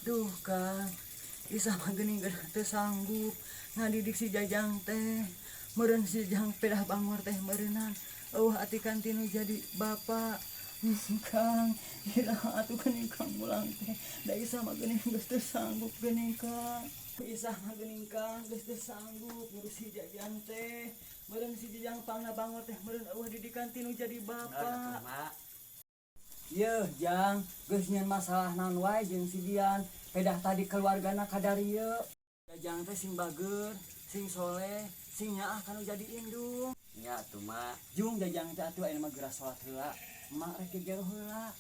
Duh Kang, Isah mah geuning teu sanggup ngadidik si Jajang teh. Meureun si Jajang pedah bangor teh meureunan eueuh atikan tinu jadi bapak. Kang, iraha atuh geuning Kang mulang teh. Da Isah mah geuning geus teu sanggup geuning Kang. Isah mah geuning Kang geus teu sanggup ngurus si Jajang teh. Meureun si Jajang pangna bangor teh meureun eueuh didikan tinu jadi bapak. Yeuh, Jang, geus nyieun masalah naon wae jeung si Dian. Pedah tadi keluargana kadarieu. Jajang teh sing bager, sing soleh, sing nyaah kanu jadi indung. Nya atuh Mak. Jung Jajang teh atuh ayeuna mah geura salat heula. Emak rek gegero heula.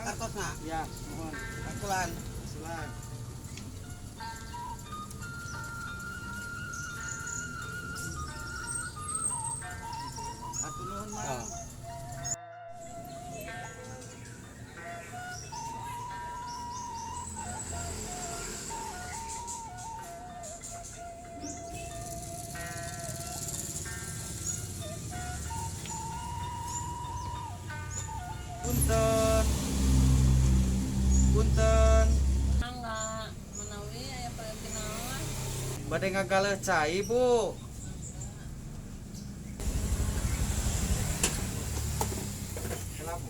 Kartosna. Ya, mohon. Akulan. Sulan. Hatur nuhun, Mang. Punten. Punten. Mangga, manawi aya pergi naon? Bade ngagaleuh cai, Bu. Heula, Bu.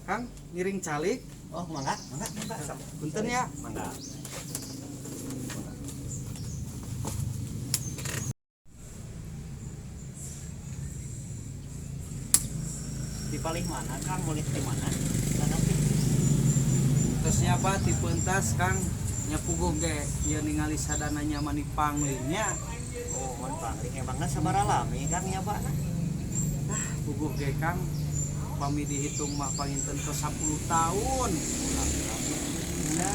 Kang, ngiring calik. Oh, mangga, mangga, mangga. Punten ya. Mangga. Di paling mana Kang mulih di mana? Sana sih. Terus apa ti pentas Kang nya puguh ge ieu ningali sadana nya mani panglingnya. Oh, mun pangling emangna sabaraha lami Kang nya Pak? Ah, puguh ge Kang pami dihitung mah panginten ke 10 tahun. Ya.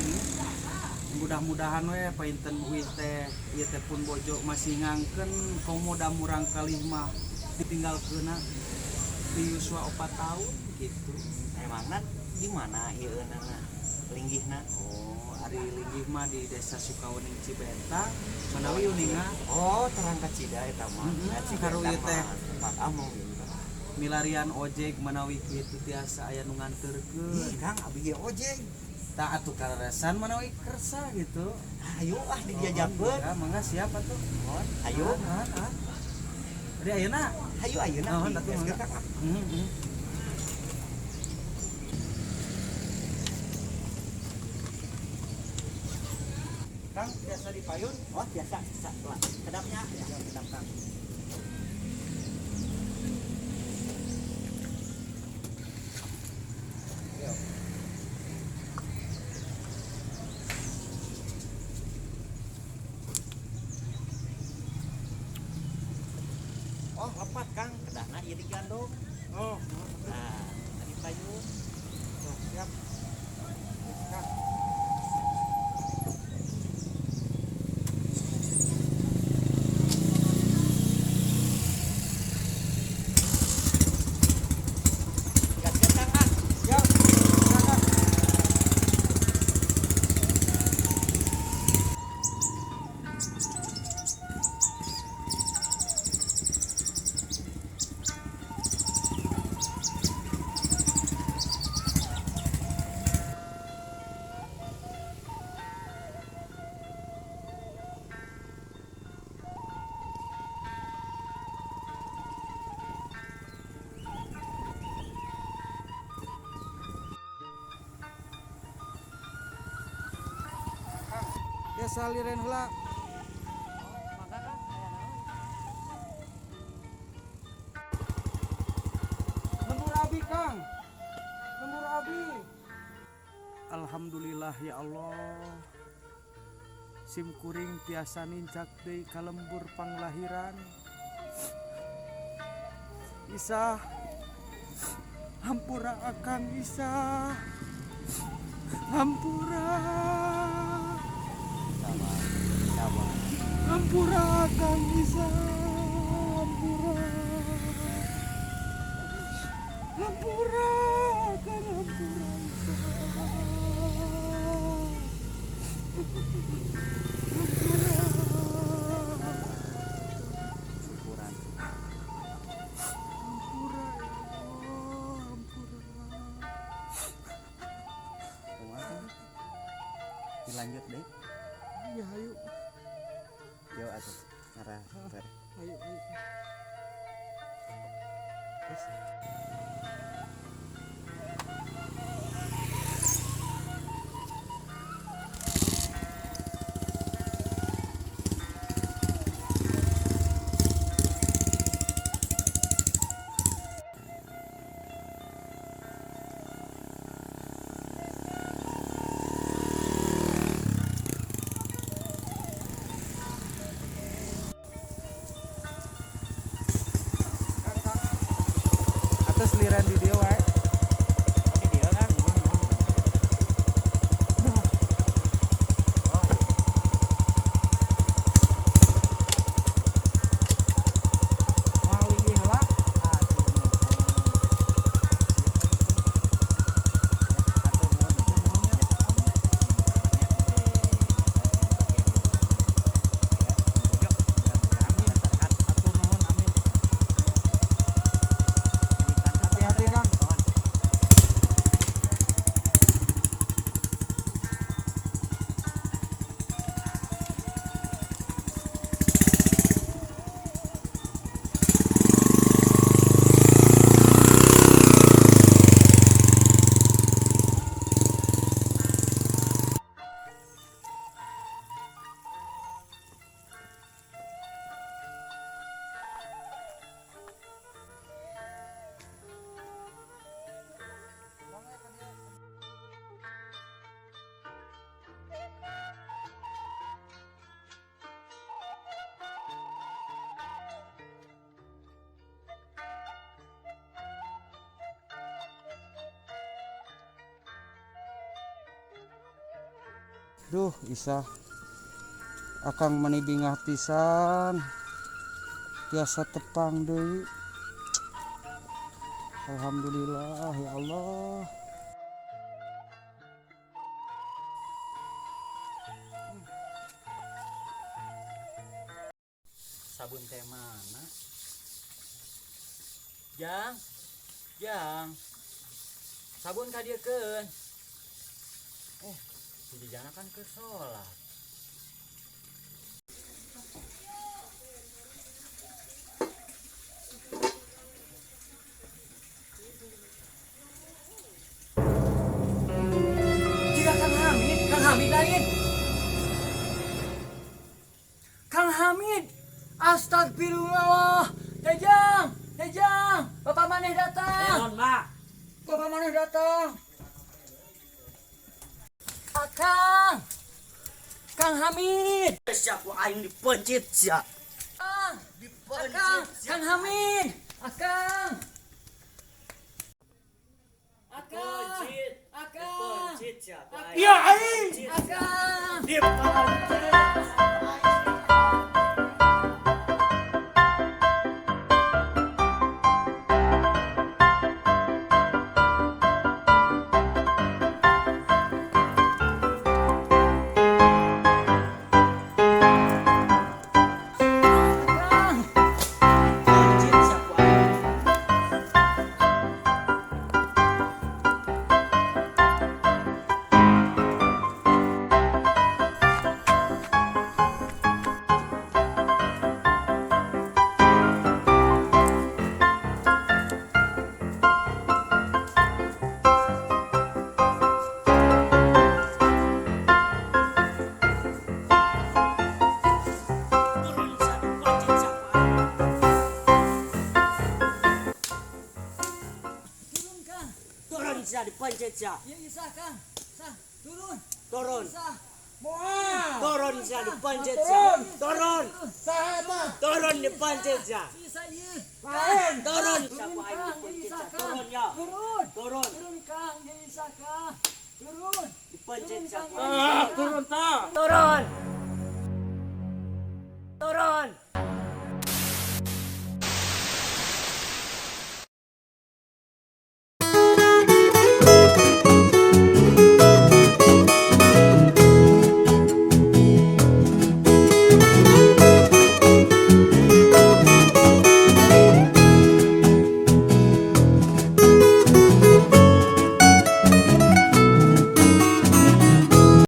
Mudah-mudahan we panginten uih teh ieu teh pun bojo masih ngangkeun komo da murang kalih mah ditinggalkeunna di yuswa 4 tahun gitu. Emangna di mana ieu eunana? Linggihna? Oh, ari linggih mah di Desa Sukawening Cibentang, manawi uninga. Oh, terang ka Cida eta mah. Nah, Karu ieu teh. Tempat among gitu. Milarian ojek manawi kitu tiasa aya nu nganterkeun. Ih, Kang, abi ge ojek. Tah atuh kaleresan manawi kersa gitu. Ayo ah dijajakeun. Ya, mangga siap atuh. Ayo. Ah, ah. Ari ayeuna. Hayu ayeuna. Oh, atuh mangga. Kang. Heeh. Kang, biasa di payun? Oh, biasa, biasa. Lah, kedapnya, ya, kedap Kang. Oh, lepat Kang, kedahna ieu digandong. Oh, nah, tadi payun. Oh, siap. Kang. Gaskeun Kang ah. Siap. Silakan. Biasa liren heula. Mangga Kang, aya naon? Lembur abi Kang. Lembur abi. Alhamdulillah ya Allah. Sim kuring tiasa nincak deui ka lembur panglahiran. Isah, Hampura Akang Isa. Hampura. Sabar, sabar. Hampura Akang Isa. Hampura. Hampura Akang, hampura Isa. Hampura. Syukuran. Hampura ya Allah, hampura. Kumaha tuh? Dilanjut deh. Ya ayo, Yo atuh. Ngarah. ayo, ayo. Terus. Atas liran di dia wae. Tapi dia kan mohon. Oh, Moal linggih heula. aduh, nuhun. Ya, atur nuhun. Ya, mudah-mudahan sehat. Atur nuhun, amin. Hati-hati, Kang. Duh, Isa. Akang mani bingah pisan. Tiasa tepang deui. Alhamdulillah ya Allah. Sabun teh mana? Jang, Jang, sabun kadieukeun. Si Jajana kan ke sholat. Jika Kang Hamid, Kang Hamid lain. Kang Hamid, astagfirullah. Jajang, Jajang, Bapak maneh datang. Naon, Mak? Bapak maneh datang. Akang, Kang Hamid. Siapa aing dipencit sia. Akang, Akang, Kang Hamid. Akang. Akang. Akang. Ya aing. Akang. Dipencit. Akang. Dipencit siapa aing. Turun sia dipencit siapa aing. Turun, Kang. Turun sia dipencit sia. Ya Isa, Kang. Sah, turun. Turun. Isa. Moal. Turun sia dipencit sia. Turun. Saha eta? Turun dipencit sia. Isa ieu. Lain. Turun. Turun Kang, jadi Isa Kang. Turun ya. Turun. Turun. Turun Kang, jadi Isa Kang. Turun. Dipencet Turun, Kang. siapa? Ah, turun ta. Turun.